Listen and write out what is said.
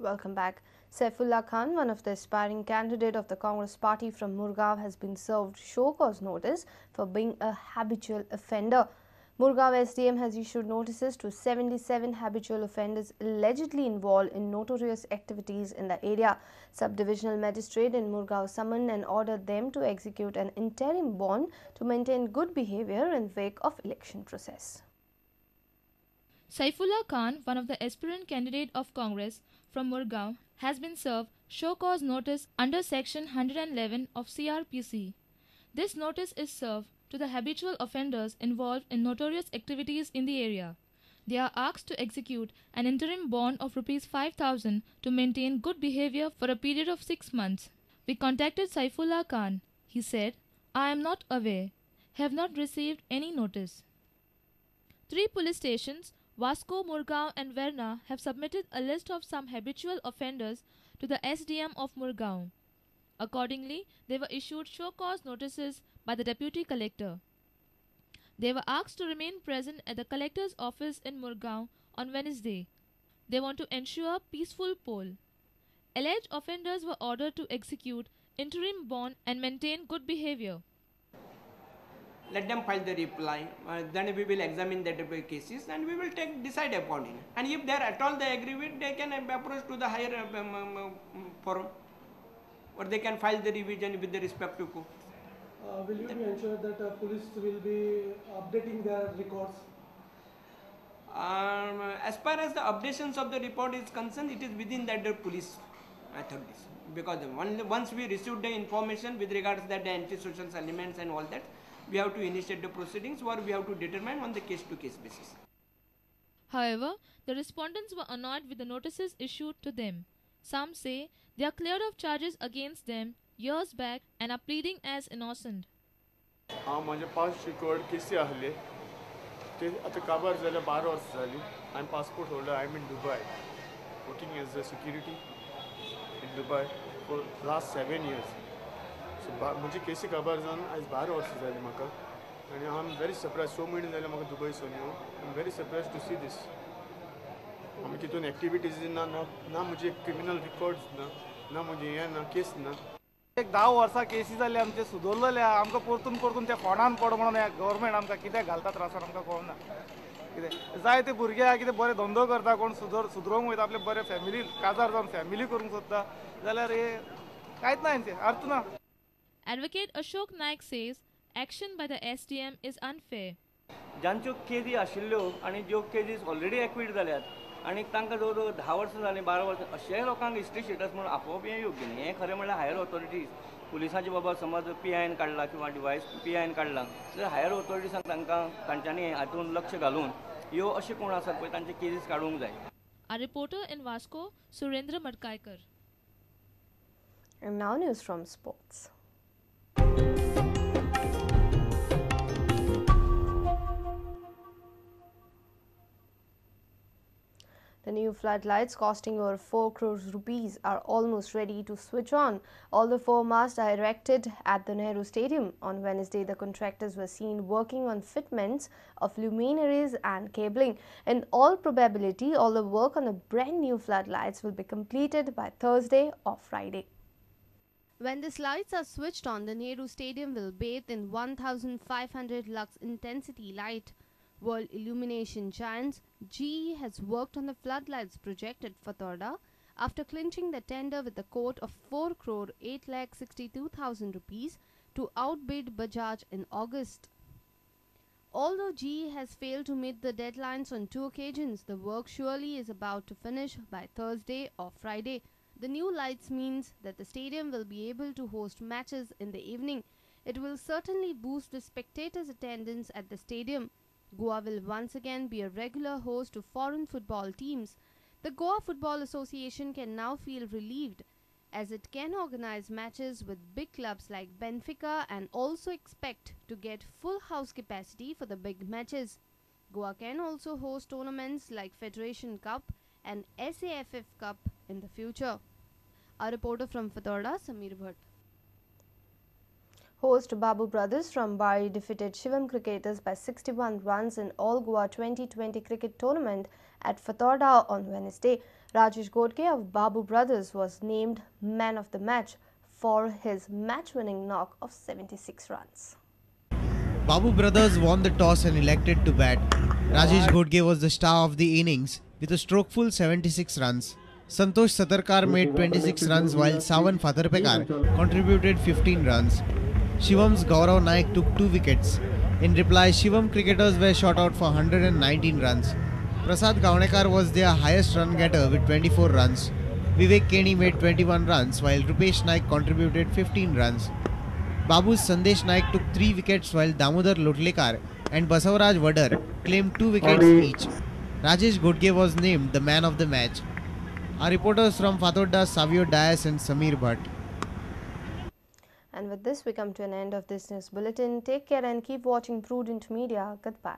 Welcome back. Saifullah Khan, one of the aspiring candidate of the Congress party from Murgaon, has been served show cause notice for being a habitual offender. Murgaon SDM has issued notices to 77 habitual offenders allegedly involved in notorious activities in the area. Subdivisional magistrate in Murgaon summoned and ordered them to execute an interim bond to maintain good behavior in wake of election process. Saifullah Khan, one of the aspirant candidate of Congress from Murgaon, has been served show cause notice under section 111 of CRPC. This notice is served to the habitual offenders involved in notorious activities in the area. They are asked to execute an interim bond of rupees 5,000 to maintain good behavior for a period of 6 months. We contacted Saifullah Khan. He said, "I am not aware, have not received any notice." 3 police stations, Vasco, Murgaon and Verna, have submitted a list of some habitual offenders to the SDM of Murgaon. Accordingly, they were issued show cause notices by the deputy collector. They were asked to remain present at the collector's office in Murgaon on Wednesday. They want to ensure peaceful poll. Alleged offenders were ordered to execute interim bond and maintain good behavior. Let them file the reply, then we will examine that cases and we will decide upon it. And if they are at all they agree with, they can approach to the higher forum, or they can file the revision with the respective court. Will you be ensure that police will be updating their records? As far as the updations of the report is concerned, it is within that the police authorities. Because once we receive the information with regards that the antisocial elements and all that, we have to initiate the proceedings or we have to determine on the case-to-case basis. However, the respondents were annoyed with the notices issued to them. Some say they are cleared of charges against them years back and are pleading as innocent. हांव म्हजे past record केसी आहले ते आतां काबार जाल्यार 12 वर्सां जालीं. I am passport holder. I am in Dubai, working as a security in Dubai for last 7 years. So म्हजी केसी काबार जावन आयज 12 वर्सां जालीं म्हाका आनी I am very surprise. 6 म्हयने जाले म्हाका दुबय सोन येवन. I am very surprise to see this. आमी तितून एक्टिविटीज ना, ना म्हजे क्रिमिनल रिकॉर्ड्स ना, ना म्हजें हें ना, केस ना. एक 10 वर्सां केसी जाल्ले आमचे सुदरलेले, आमकां परतून परतून ते फोंडान पड म्हणून गव्हर्मेंट आमकां कित्याक घालता त्रासान आमकां कळना. कितें जाय ते भुरगे आहा, कितें बरे धंदो करता, कोण सुदरोवंक वयता, आपले बरे फॅमिली काजार जावन फॅमिली करूंक सोदता, जाल्यार हे कांयच ना हेंचें अर्थ ना. Advocate Ashok Naik says action by the SDM is unfair. जांच्यो केजी आशिल्ल्यो आनी ज्यो केजीस ऑलरेडी एक्विट जाल्यात आनी तांकां जवळ जवळ 10 वर्सां जालीं, 12 वर्सां, अशेय लोकांक हिस्ट्री शिटर्स म्हणून आपोवप हें योग्य न्ही. हें खरें म्हणल्यार हायर ऑथॉरिटीज पुलिसांचे बाबा समज PIN काडला किंवा डिवायस PIN काडला जाल्यार हायर ऑथॉरिटीजांक तांकां तांच्यांनी हातून लक्ष घालून ह्यो अशे कोण आसात पळय तांचे केजीस काडूंक जाय. A reporter in Vasco, Surendra Madkaikar. And now news from sports. The new floodlights costing over 4 crores rupees are almost ready to switch on. All the 4 masts are erected at the Nehru Stadium. On Wednesday, the contractors were seen working on fitments of luminaries and cabling. In all probability, all the work on the brand new floodlights will be completed by Thursday or Friday. When these lights are switched on, the Nehru Stadium will bathe in 1,500 lux intensity light. World illumination giants GE has worked on the floodlights project at Fatorda after clinching the tender with a quote of 4,08,62,000 rupees to outbid Bajaj in August. Although GE has failed to meet the deadlines on 2 occasions, the work surely is about to finish by Thursday or Friday. The new lights means that the stadium will be able to host matches in the evening. It will certainly boost the spectators' attendance at the stadium. Goa will once again be a regular host to foreign football teams. The Goa Football Association can now feel relieved as it can organize matches with big clubs like Benfica and also expect to get full house capacity for the big matches. Goa can also host tournaments like Federation Cup and SAFF Cup in the future. Our reporter from Fatorda, Samir Bhatt. Host Babu Brothers from Bari defeated Shivam Cricketers by 61 runs in All Goa 2020 cricket tournament at Fatorda on Wednesday. Rajesh Ghodke of Babu Brothers was named man of the match for his match-winning knock of 76 runs. Babu Brothers won the toss and elected to bat. Rajesh Ghodke was the star of the innings with a strokeful 76 runs. Santosh Satarkar made 26 runs while Savan Fatarpekar contributed 15 runs. Shivam's Gaurav Naik took 2 wickets. In reply, Shivam cricketers were shot out for 119 runs. Prasad Gaonekar was their highest run getter with 24 runs. Vivek Keni made 21 runs while Rupesh Naik contributed 15 runs. Babu's Sandesh Naik took 3 wickets while Damodar Lotlekar and Basavaraj Vadar claimed 2 wickets each. Rajesh Ghodke was named the man of the match. Our reporters from Fatorda, Savio Dias and Samir Bhatt. And with this, we come to an end of this news bulletin. Take care and keep watching Prudent Media. Goodbye.